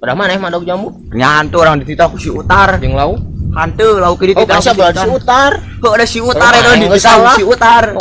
Pada mana madog jambu? Nya hantu orang dititah ku si Utar. Jeung lauk. Hantu lauk di dititah. Oh, bisa si Utar. Heuh ada si Utar eta dititah ku si Utar.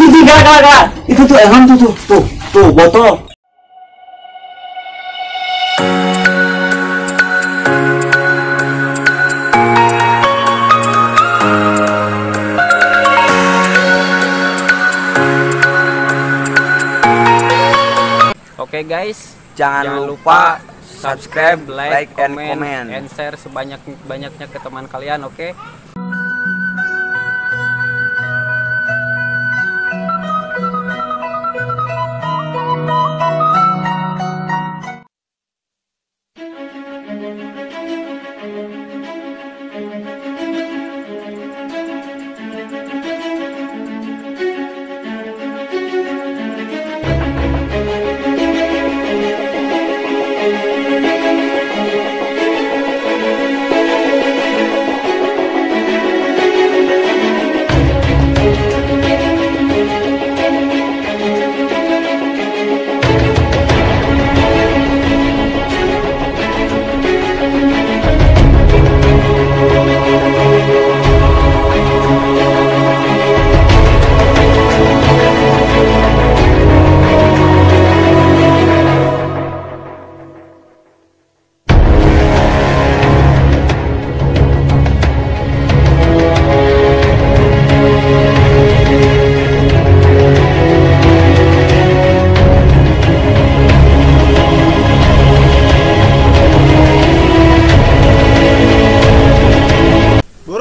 Cici galak. Itu tuh hantu tuh. Tuh, tuh botol. Oke guys, jangan lupa subscribe, like, and comment, and share sebanyak-banyaknya ke teman kalian, oke?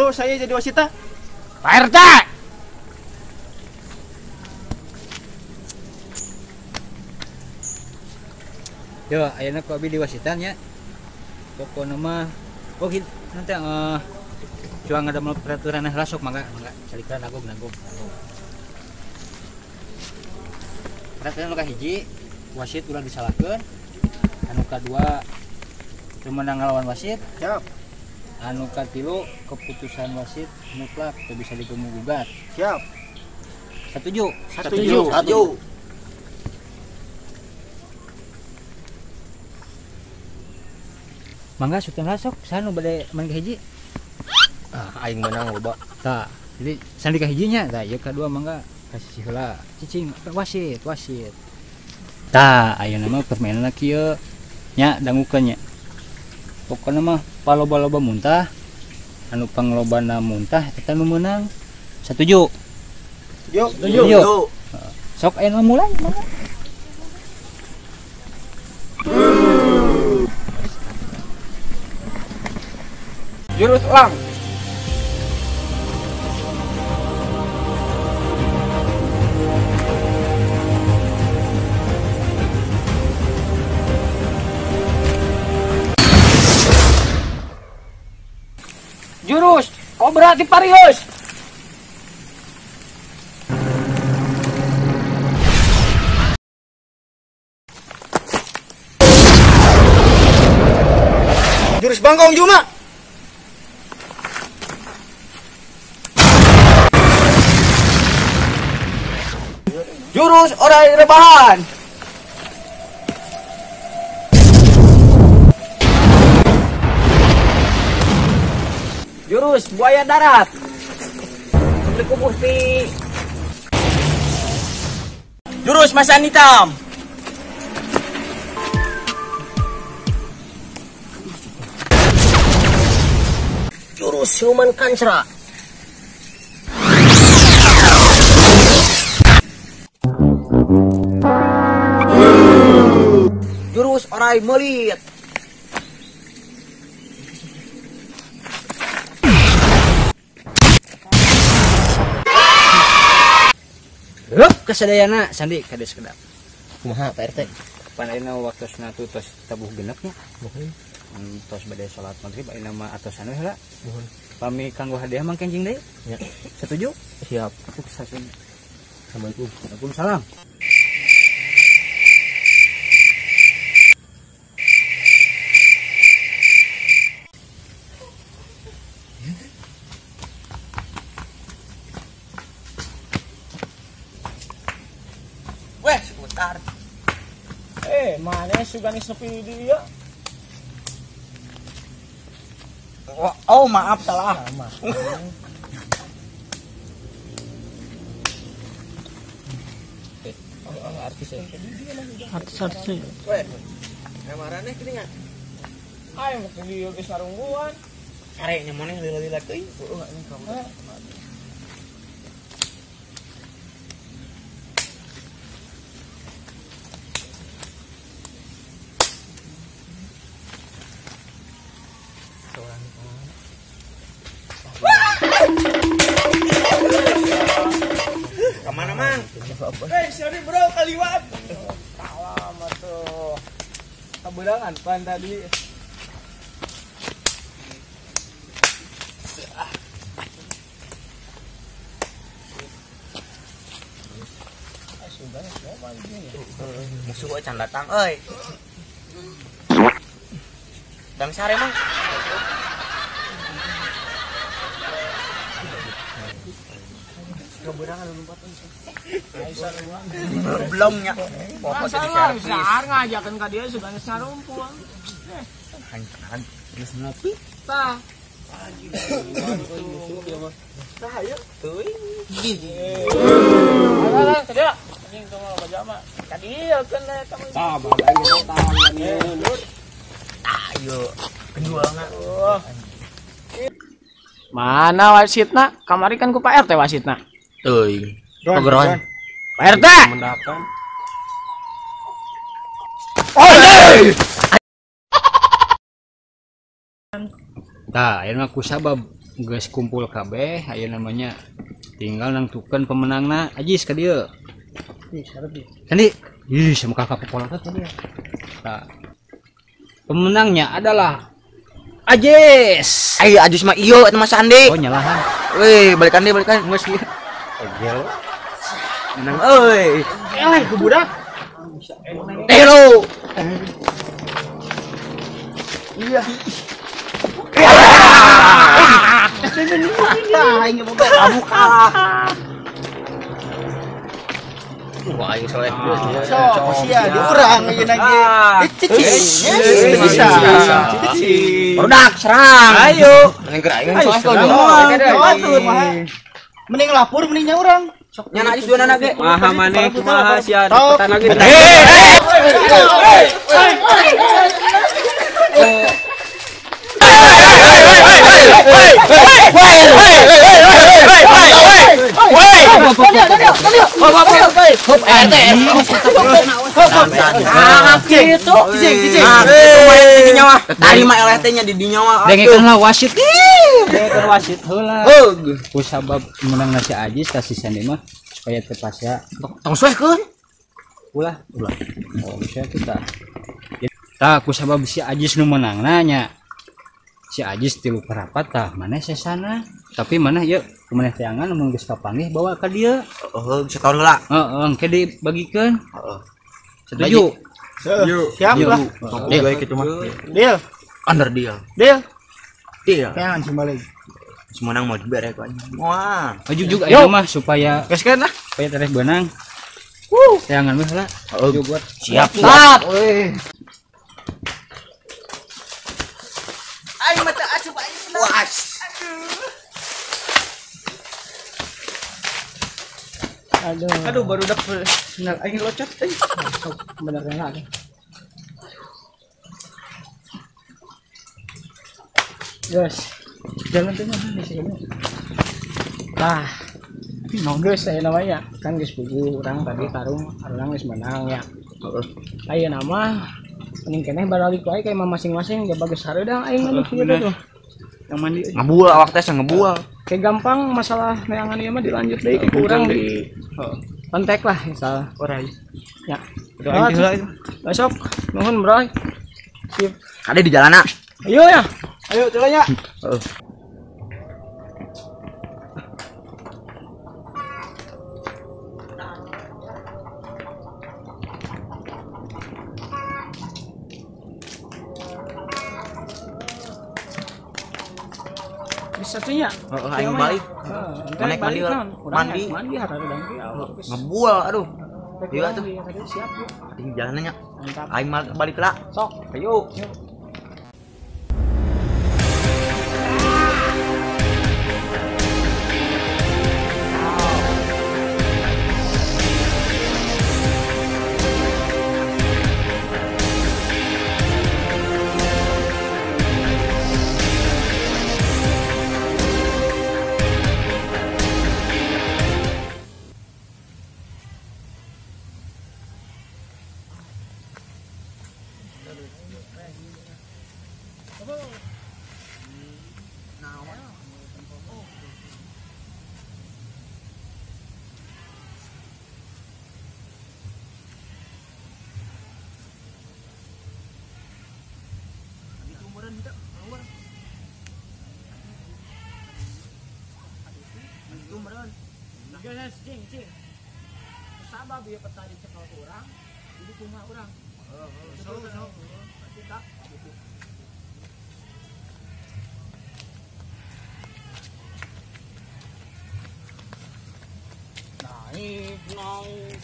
Saya jadi wasita. Pak RT. Yo, ayeuna ku abi diwasitan nya. Pokona mah oh nanti cuang ada peraturan heula sok mangga mangga calikan nanggung nanggung. Peraturan nu kahiji wasit ulah disalahkeun. Anu kadua teu meunang ngalawan wasit. Siap. Anu katilu keputusan wasit mutlak teu bisa digemu gugat. Siap. Setuju? Setuju. Setuju. Mangga sutan sok saha nu bade main kahiji? Ah, aing menang loba. Tah, jadi sandi kahijinya tah ieu kadua mangga kasih heula. Cicing wasit, wasit. Tah, ayeuna mah permainanna kieu nya dangukeun nya. Pokona mah paloba-loba muntah, anu panglobana muntah eta nu meunang. Setuju? Setuju. Setuju. Sok ayeuna mulai mangga. Jurus elang. Jurus Kobra Tiparius. Jurus Bangkong Juma. Jurus orai rebahan. Jurus buaya darat. Assalamualaikum. Jurus masan hitam. Jurus siluman kancra. Jurus orai melit. Rup kasadayana sandi kades kedap. Kumaha Pak RT? Pan ayeuna waktosna tuh tos tabuh genep nya. Muhun. Tos bade salat maghrib ayeuna mah atosan we heula. Muhun. Pami kanggo hadiah mah kenjing deui. Nya. Setuju? Siap. Sukses. Assalamualaikum. Waalaikumsalam. Weh, sebentar. Mana Sugan geus nepi di dieu. Oh, maaf salah. Artis ya. Artis. Weh. Kamarane geuningan. Aing mah di dieu geus narungguan. Arek nya maneh lila-lila teuing. Heeh, anjing kamu. Kemana mang? Hei, sorry bro, kaliwat. Salam atuh. Kaberangan pan tadi. Musuh can datang euy. Dang sare mang. Belum nya. Pokok jadi servis. Sar ngajakeun ka dieu sugan geus ngarumpul. Hancan geus ngopi. Tah. Tah ayo teuing. Alah, tadi anjing tong loba jama. Ka dieu keun eta mah. Tah, badan kita tah. Ayo penjualna. Mana wasitna? Kamari kan ku Pak RT wasitna. Teuing. Pageroan. Pak RT. Mendakan. Oh! Tah, ayeuna ku sabab geus kumpul kabeh, ayeuna namanya tinggal nangtukeun pemenangna. Ajis ka dieu. Ih, sarep dia. Sandi. Ih, sama kakak popolotot tadi. Tah. Pemenangnya adalah Ajis. Ayo Ajis mah iyo eta mah Sandi. Oh, nyalahan. Weh, balikan deh, balikan. Geus ieu. Egel. Menang euy. Eleh ku budak. Eh lo. Iya. Aing kamu kalah. Wah, aing soleh. Sok sia di urang ieu lagi. Cicing. Bisa. Cicing. Produk serang. Ayo. Mending keur aing soleh kok. Mending lapor mending nya urang. Nya na dua nana ge. Maha maneh kumaha sia deketan lagi. Dengekeun lah wasit. Dengekeun wasit heula. Ku sabab menang nasi Ajis ka si Sandi mah supaya teu pasea. Tong suehkeun. Ulah, ulah. Oh, bisa kita. Tah ku sabab si Ajis nu menangna nya. Si Ajis 3 perapat tah maneh sesana. Tapi maneh ieu kumaneh teangan mun geus kapanggih bawa ka dieu. Heeh, setor heula. Heeh, engke dibagikeun. Heeh. Setuju. Siap lah. Deal kitu mah. Deal. Under deal. Deal. Deal. Teangan sih balik. Semenang mau dibere ku anjing. Wah. Ujug-ujug ayeuna mah supaya Geus lah. Supaya tereh beunang. Teangan mah heula. Heeh. Siap. Siap. Aing mata asup aing. Wah. Aduh. Aduh baru dapet bener aing locot euy. Bener lagi. Guys, jalan tuh mah di sini. Tah. Geus aya namanya kan geus puguh urang tadi tarung urang geus menang ya. Heeh. Ayeuna mah mending keneh baralik wae ka imah masing-masing ja bagus hareudang aing mah kieu tuh. Yang mandi ngebual awak teh ngebual. Kayak gampang masalah neangan ieu mah dilanjut deui ke urang di kontak lah misal. Orai. Ya. Besok nuhun bro. Sip. Kade di jalana. Ayo ya. Ayo jalannya. Heeh. Satunya. Heeh, aing balik. Heeh, mandi mandi. Mandi hareudang ge. Ngebual aduh. Iya tuh. Siap. Di jalannya. Mantap. Aing mah balik lah. Sok, ayo. Guys, cing, cing. Sabab ieu peta dicekel ku urang, jadi kumaha urang. Heeh, berarti tak gitu. Naik, naik.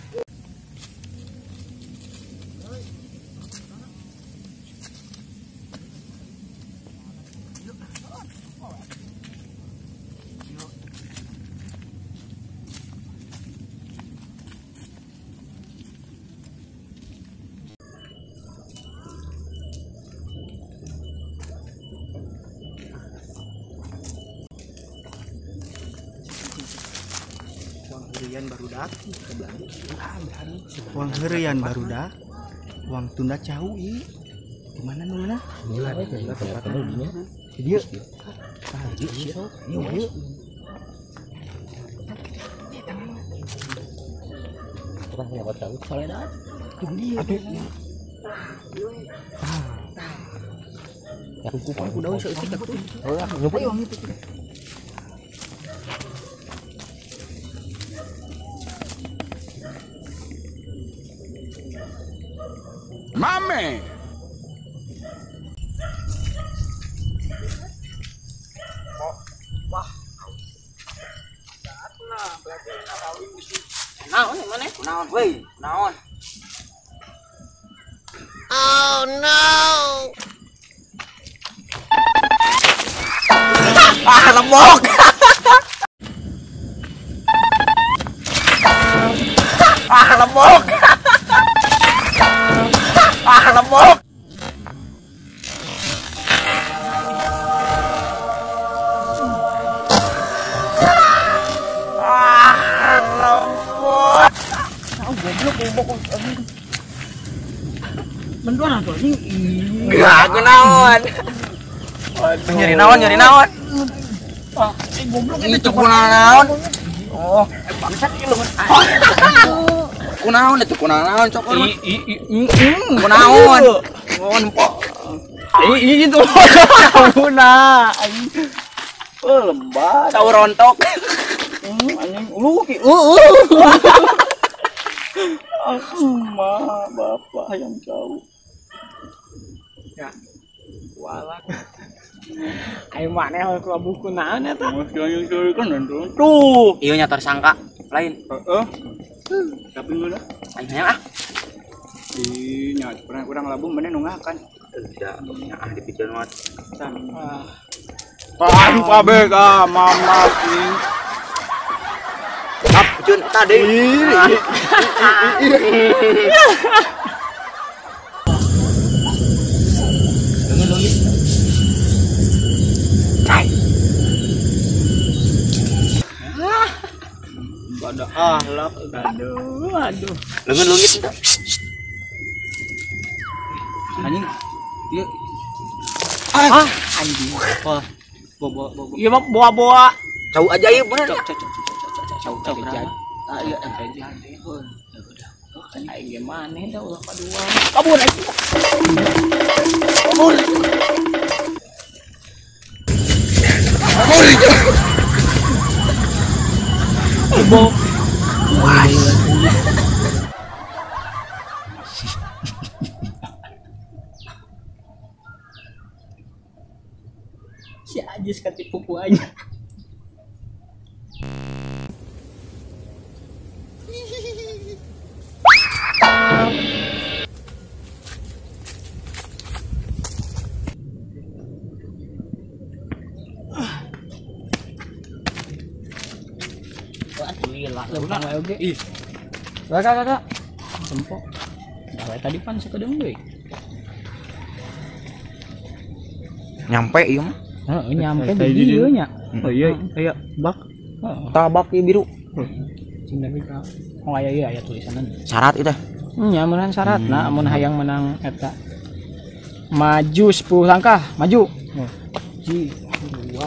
Uang herian barudak, uang tunda cau i. Gimana nulna? Dia. Mame. Wah. Nah, berarti kawin mesti. Naon mana? Naon weh, naon. Oh no. Ah, lemok. Ah, lemok. Ah, lemok. Ah, lemok. Ah, goblok goblok anjing. Benduan atuh anjing. Enggak, aku naon. Nyeri naon, nyeri naon. Ah, goblok itu kunaon. Oh, bangsat ieu leungeun. Kunaon itu kunaon cok mah. Kunaon. Oh, nempok. Ih, itu. Kuna. Oh, lembat. Cau rontok. Anjing lu ki. Aku mah bapak yang cau. Ya. Walak. Ayo mana kalau buku naon eta? Tuh. Ieu nya tersangka lain. Heeh. Tapi geuna. Aing hayang ah. Ih, nya pernah urang labung mana nungakan. Tidak, nya ah dipikeun mah. Aduh kabeh ka mama ing. Tap cun eta deui. Ada ahlak, aduh, aduh. Lengan leungit eta. Anjing. Ieu. Ah, anjing. Wah. Bobo bobo. Ieu mah boa-boa. Cau ajaib bener. Cau cau cau cau cau. Ah iya ajaib. Aing ge maneh da ulah kadua. Kabur aing. Kabur. Kabur. Bo. Wah. Si Ajis katipu ku aja. Lila lempang wae oge. Ih. Kakak. Tempo. Gawe tadi pan sakedeung deui. Nyampe ieu mah. Heeh, nyampe di dieu nya. Oh iya, aya bak. Tabak ieu biru. Cing tapi ka. Oh aya ieu aya tulisanan. Syarat ieu teh. Nya meunang syaratna mun hayang menang eta. Maju 10 langkah, maju. 1, 2.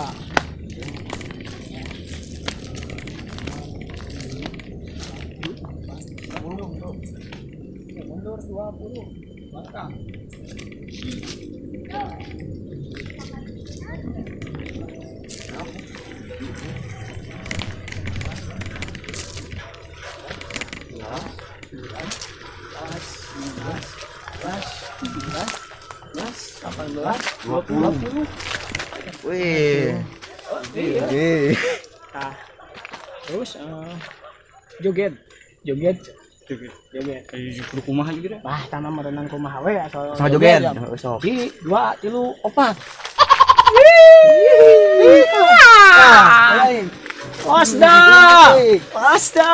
Mundur 20 langkah. Wih. Iya. Nah, terus joget. Joget. Kayak kumaha juga deh. Wah, tama merenang kumaha we asal joget. Sok. 1, 2, 3, 4. Wasda. Wasda.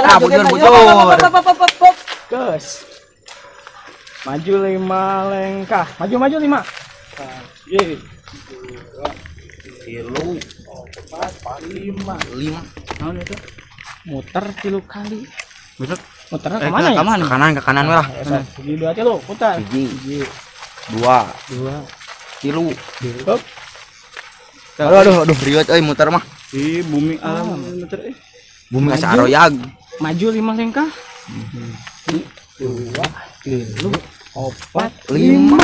Ah, bujur. Terus. Maju 5 lengkah. Maju 5. 1, 2, 3, 4, 5. 5. Naon itu? Muter 3 kali. Muter. Muternya kemana ya? Ke kanan lah. 1, 2, 3, putar. 1, 2, 3. Hop. Aduh, riwet euy muter mah. Ih, bumi alam muter euy. Bumi asa aroyag. Maju 5 lengkah. 1, 2, 3, 4, 5.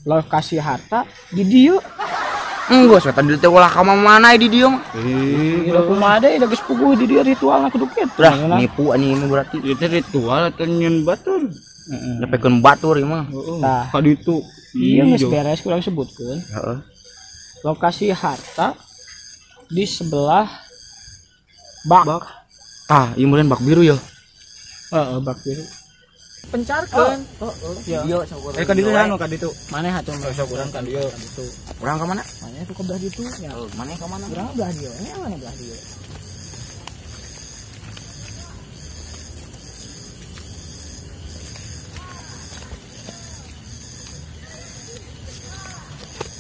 Lokasi harta di dieu. Enggak, saya tadi teh ulah ka mana di dieu mah. Ih, kumaha deui da geus puguh di dieu ritualna kudu kitu. Lah, nipu anjing mah berarti. Ieu teh ritual atau nyeun batur. Heeh. Nepekeun batur ieu mah. Tah, ka ditu. Ieu geus beres kurang sebutkeun. Heeh. Lokasi harta di sebelah bak. Tah, ieu meureun bak biru ya. Heeh, bak biru. Pencarkeun. Heeh. Iya, ka ditu anu ka ditu. Maneh atuh sok urang ka dieu. Urang ka mana? Maneh tuh ke belah ditu nya. Maneh ka mana? Urang belah dieu. Ini maneh belah dieu.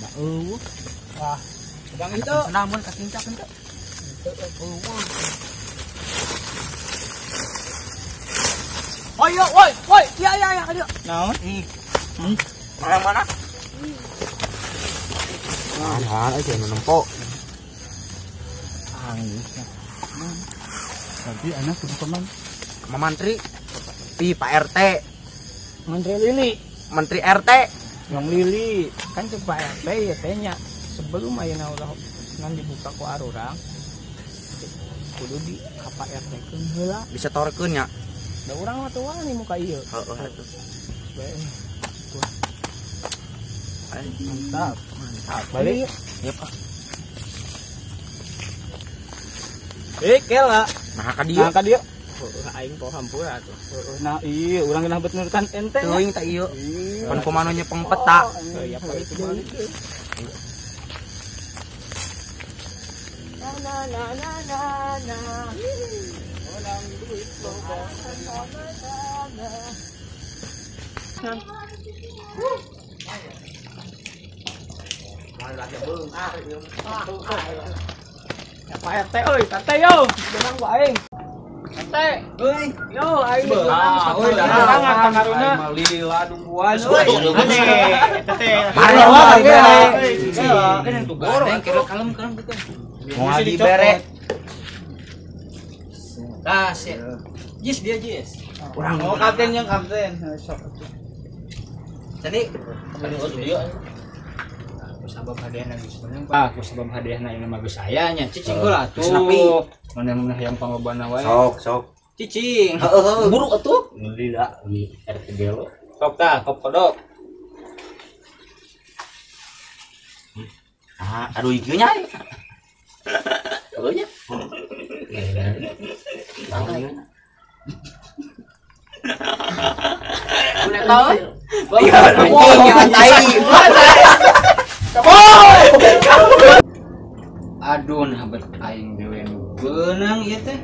Ba eueuh. Wah, pegang itu. Namun katincak henteu. Ayo, woi, woi, iya, ayo. Naon? Mana? Nah, aja nu nempo. Angin. Tapi anak kudu teman. Sama mantri. Pi Pak RT. Menteri Lili, Menteri RT. Yang Lili, kan cek Pak RT ya teh nya. Sebelum ayeuna ulah nan dibuka ku arurang. Kudu di ka Pak RT keun heula. Disetorkeun nya. Da urang mah teu wani muka ieu. Heeh atuh. Mantap, mantap. Balik. Ya, Pak. Kela. Nah, ka dieu. Nah, ka dieu. Aing poho hampura atuh. Nah, iya urang geunah bet nurutan ente. Teuing teh ieu. Pan kumaha nu nyepeng peta. Ya, balik. Na na na na na. Menang duit loba. Ya Pak RT euy, RT yo, benang ku aing. RT, euy, yo aing Ah, euy, darah karuna. Lila nungguan euy. Aneh, eta teh. Kalem gitu. Moal dibere. Tah, sih. Jis dia jis. Urang Oh, kapten yang kapten. Sok. Tadi sabab hadiahna geus menang. Ah, ku sabab hadiahna ieu mah geus aya nya. Cicing heula atuh. Maneh-maneh yang pangobana wae. Sok, sok. Cicing. Heeh, buru atuh. Lila di RT gelo. Sok tah, kop kodok. Ah, aduh ieu nya. Heuh nya. Udah tahu? Iya, anjing tai. Aduh, nah bet aing dewe nu Beunang ieu teh.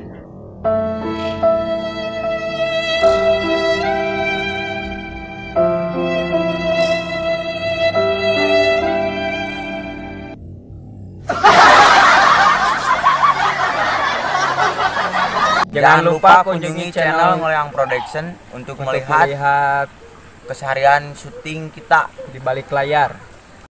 Jangan lupa kunjungi channel Ngoleang Production untuk melihat keseharian syuting kita di balik layar.